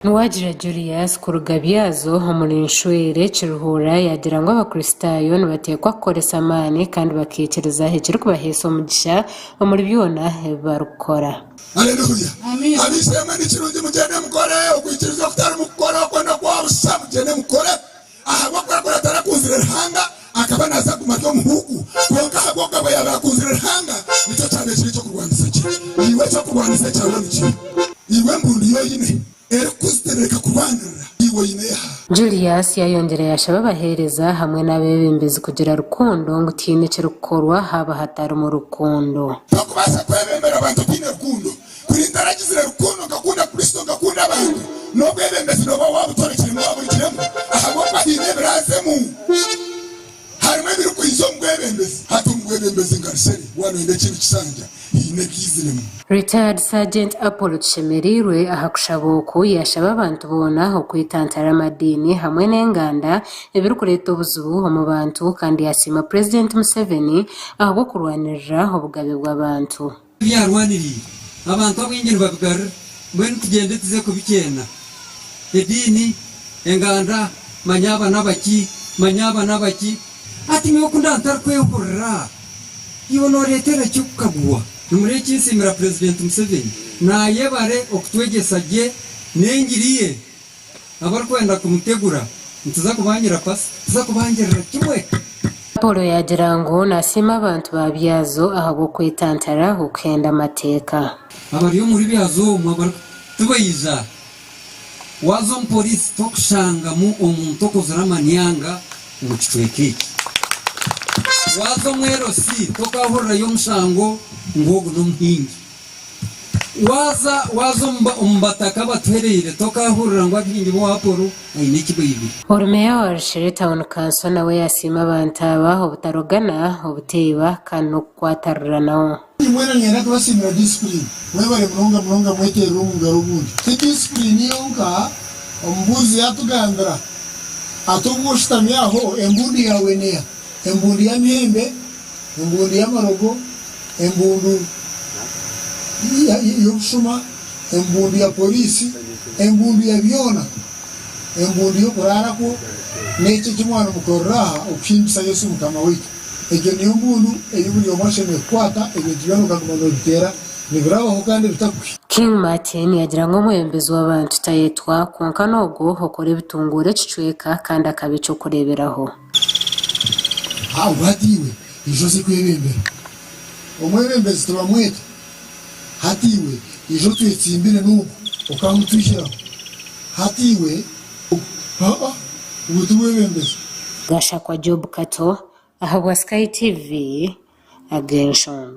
Nuwagira Julius kuruga Byazo omuri Nshwere, Kiruhura yaagira ngu Abakristaayo nibateekwa kukoresa amaani kandi bakaikiriza ekirikubaheesa omugisha omuri byona ebi barikukora. Haleluya! Ab'eishe-emwe, ni kirungi mugyende mukore. Okwikiriza okutarimu kukora okwo n'okwa busha. Mugyende mukore. Ahabw'okuba ku atarakunzire Ruhanga, akaba naaza kuguma ari omuhuuku. Kwonka ahabw'okugabwa yaaba akunzire Ruhanga, nikyo kyabaire kiri eky'okurwanisa kye. Iwe eky'okurwanisa ekyawe ni kiha? Iwe embundu ei oine erikukuzitira ekakurwanirira, iwe oine eha? Julius yayongyera yashaba abaheereza hamwe n'abeebembezi kugira rukundo ngu tihaine ekirikukorwa haaba hatarimu rukundo. Tokubaasa kwebembera abantu otaine rukundo. Kuri ntaragizire rukundo nkakunda Kristo nkakunda abantu, n'obwebembezi nooba waabutorekiremu waaburugiremu ahabw'okuba haine ebiraazemu. Harimu ebirikwija omu bwebembezi. Hati omu bwebembezi nka Rushere waaba nooyenda ekindi kishangya, haine ebiiziremu. Retired Sergeant Apollo Tushemereirwe aha kushaba oku yashaba abantu boona okwetantara amadiini hamwe n'enganda ebirikureeta obuzibu omu bantu kandi yasiima Purezidenti Museveni ahabw'okurwanirira obugabe bw'abantu. Ebi yarwaniriire, abantu abaingi nibabigarura, mbwenu tugyende tuze kubikyeena. Ediini, enganda, manya aba n'abaki, manya aba n'abaki. Hati nyowe ku ndaba ntarikwehurira, iwe nooreetera ki okukaguwa? Nimureeba eki nsiimira Purezidenti Museveni, naayebare okutwegyesa gye n'engiri ye. Abarikwenda kumutegura nituza kubangira pasi, tuza kubangirira kimwe. Apollo yaagira ngu nasiima abantu ba Byazo ahabw'okwetantara okuhenda amateeka. Abari omuri Byazo omwo abarikutubaija, waaza omu poriisi tokushangamu omuntu okozire amanyanga omu kicweka eki. Waaza omu LC tokahurirayo omushango ngu ogu n'omuhingi. Waaza waaza omu bataka abatuhereire tokaahurira ngu abaingi b'owa Apollo aine eki baibire. Ori Meeya wa Rushere Town Council nawe yasiima abantu aba obutarogana, obuteiba kandi n'okukwatariranaho. Mbwenu niinyenda kubasiimira disipuriini. Mwebare munonga munonga mweteerere omu ngaro obundi. Ti disipuriini yonka, omubuurizi yaatugambira ati obu oshutami aho embundu yaawe neeha? Embundu y'amahembe, embundu y'amarogo, embundu y'obushuma, embundu ya poriisi, embundu ya byona, embundu y'okuraarakwo, n'ekyo eki mwaba nimukorera aha okuhimbisa Yesu Mukama waitu. Egyo niyo mbundu ei buri omwe ashemereire kukwata, ebintu byona okaguma noobiteera nibirabaho kandi bitakuhi. King Martin yagira ngu omwebembezi w'abantu tayetwa kwonka n'ogwo okora ebitunguura ekicweka kandi akaba eky'okureeberaho. Ahabwa hati iwe ija oze kwebembera. Omwebembezi tibamweta. Hati iwe ija otwetsimbire n'ogwo okamutwihiraho. Hati iwe aa obwo ti bwebembezi. Gashakwa Job Kato ahabwa Sky TV, Ag'enshonga.